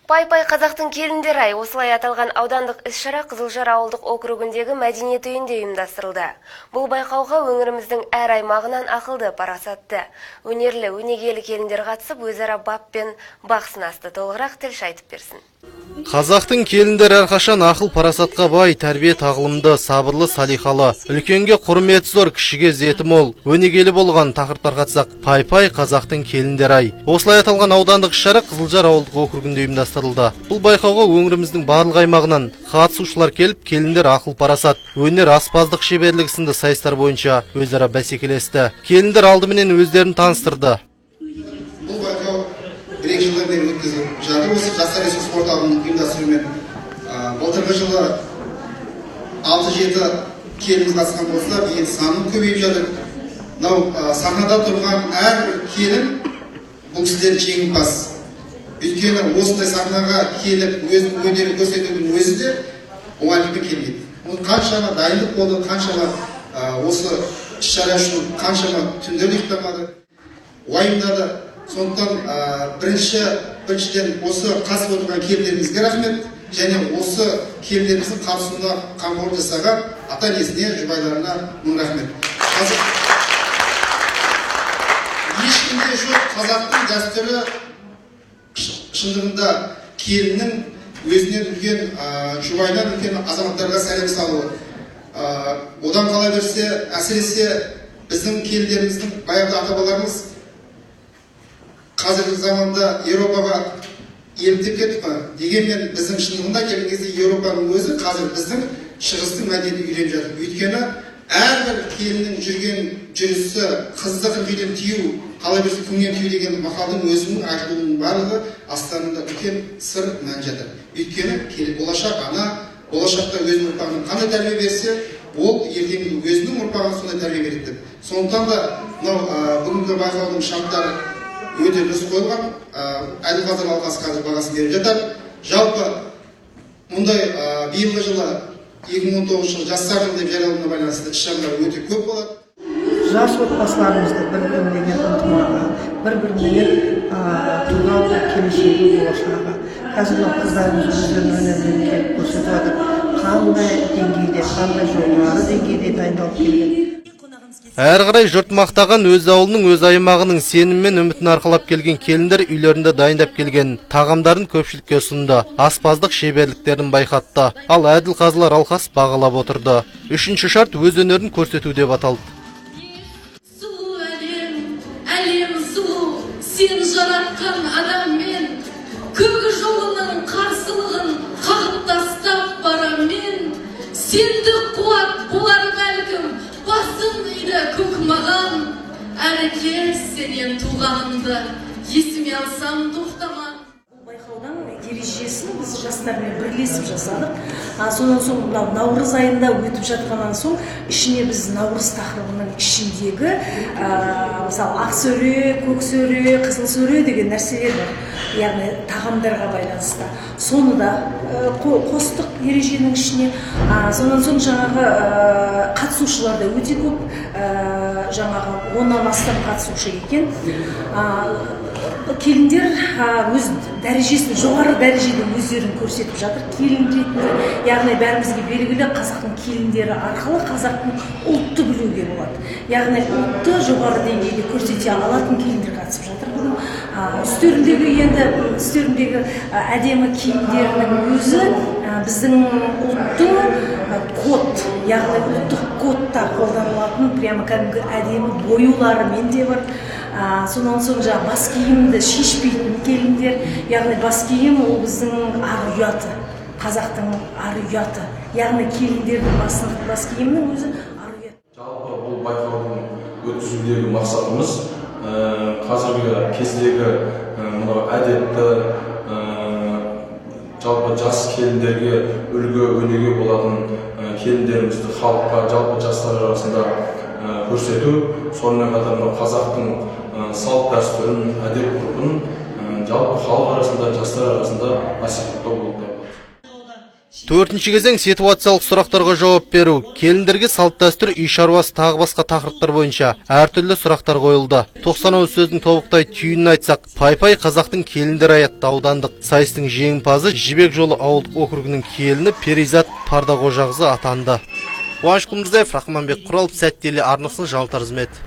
Пай-пай, қазақтың келіндері ай! Осылай аталған аудандық іс-шара Қызылжар ауылдық округіндегі мәдениет үйінде ұйымдастырылды. Бұл байқауға өңіріміздің әр аймағынан ақылды, парасатты, өнерлі, өнегелі келіндер қатысып, өзара бап пен бақ сынасты. Толығырақ тілші айтып берсін. Қазақтың келіндері әрқашан ақыл парасатқа бай, тәрбие тағылымды, сабырлы, салиқалы, үлкенге құрметі зор, кішіге ізеті мол, өнегелі болған. Тақырып тарқатсақ, пай-пай, қазақтың келіндері ай. Осылай аталған аудандық іс-шара Қызылжар ауылдық округінде ұйымдастырылды. Бұл байқауға өңіріміздің барлық аймағынан қатысушылар келіп, келіндер ақыл парасат, өнер, аспаздық шеберлігі сынды сайыстар бойынша өзара бәсекелесті. Келіндер алдыменен өздерін таныстырды. Бұл байқау 1-2 жылдан бері өткізіліп жатыр осы Жастар ресурс орталығының ұйымдастыруымен. Былтырғы жылы 6-7 келініміз қатысқан болса, биыл саны көбейіп жатыр. Мынау сахнада тұрған әрбір келін, бұл кісілер жеңімпаз, өйткені осындай сахнаға келіп, өзінің өнерін көрсетудің өзі де оңайлықпен келмейді. Ол қаншама дайындық болды, қаншама осы іс шара үшін қаншама түндер ұйықтамады, уайымдады. Сондықтан біріншіден, осы қатысып отырған келіндерімізге рахмет және осы келіндеріміздің қатысуына қамқорлық жасаған ата енесіне, жұбайларына мың рахмет. Қазір ешкімде жоқ қазақтың дәстүрі, шындығында келіннің өзінен үлкен, жұбайынан үлкен азаматтарға сәлем салуы. Одан қала берсе, әсіресе біздің келіндеріміздің, баяғыда ата бабаларымыз, қазіргі заманда Еуропаға еліктеп кеттік қой, дегенмен біздің шындығында келген кезде Еуропаның өзі қазір біздің шығыстың мәдениетін үйреніп жатыр. Өйткені әрбір келіннің жүрген жүрісі, қызды 40 үйден тыю, қала берсе күңнен тыю деген мақалдың өзінің айтылуының барлығы астарында үлкен сыр, мән жатыр. Өйткені болашақ ана болашақта өзінің ұрпағына қандай тәрбие берсе, ол ертеңгі өзінің ұрпағына сондай тәрбие береді деп. Сондықтан да мынау бүгінгі байқаудың шарттары өте дұрыс қойылған. Әділ алқасы қазір бағасын беріп жатыр. Жалпы мұндай биылғы жылы, 2019 жылы Жастар жылы деп жариялануына байланысты іс шаралар өте көп болады. Жас отбасыларымызды бір бірімен деген ынтымағы, бір біріменен туған келешегі, болашағы. Қазір мынау қыздарымыз өздерінің өнерлерін келіп көрсетіп жатыр, қандай деңгейде, қандай жоғары деңгейде дайындалып келген. Әрі қарай жұрт мақтаған, өз ауылының, өз аймағының сенімі мен үмітін арқалап келген келіндер үйлерінде дайындап келген тағамдарын көпшілікке ұсынды, аспаздық шеберліктерін байқатты. Ал әділ қазылар алқасы бағалап отырды. Үшінші шарт өз өнерін көрсету деп аталды. Сұлу әлем, әлем сұлу, сен жаратқан адаммен, көк жолының қарсылығын қағып тастап барам мен. Сендік қуат болар бәлкім, басын иді көк маған. Әрі кез сенен туғанымды есіме алсам, тоқтаман. Бұл байқаудың ережесін біз жастармен бірлесіп жасадық. Сонан соң мынау наурыз айында өтіп жатқаннан соң, ішіне біз наурыз тақырыбының ішіндегі мысалы, ақ сөре, көк сөре, қызыл сөре деген нәрселер бар, яғни тағамдарға байланысты, соны да қостық ереженің ішіне. Сонан соң жаңағы қатысушылар да өте көп, жаңағы 10-нан астам қатысушы екен. Келіндер өз дәрежесін, жоғары дәрежеде өздерін көрсетіп жатыр келін ретінде. Яғни бәрімізге белгілі, қазақтың келіндері арқылы қазақтың ұлтты білуге болады. Яғни ұлтты жоғары деңгейде көрсете алатын келіндер қатысып жатыр бүгін. Үстеріндегі, енді үстеріндегі әдемі киімдерінің өзі біздің ұлттың код, яғни ұлттық кодта қолданылатын прямо кәдімгі әдемі боюларымен де бар. Сонан соң жаңағы бас киімді шешпейтін келіндер, яғни бас киім ол біздің ар ұяты, қазақтың ар ұяты, яғни келіндердің бас киімінің өзі ар ұят. Жалпы бұл байқаудың өткізудегі мақсатымыз қазіргі кездегі мынау әдетті, жалпы жас келіндерге үлгі өнеге болатын келіндерімізді халыққа, жалпы жастар арасында көрсету, сонымен қатар мынау қазақтың салт дәстүрін, әдеп ғұрпын жалпы халық арасында, жастар арасында насихаттау болып табылады. Төртінші кезең ситуациялық сұрақтарға жауап беру. Келіндерге салт дәстүр, үй шаруасы, тағы басқа тақырыптар бойынша әртүрлі сұрақтар қойылды. 90 ауыз сөздің тобықтай түйінін айтсақ, пай-пай қазақтың келіндері атты аудандық сайыстың жеңімпазы Жібек жолы ауылдық округінің келіні Перизат Пардақожақызы атанды. Қуаныш Құлмырзаев, Рахманбек Құралов, Сәт телеарнасының жаңалықтар қызметі.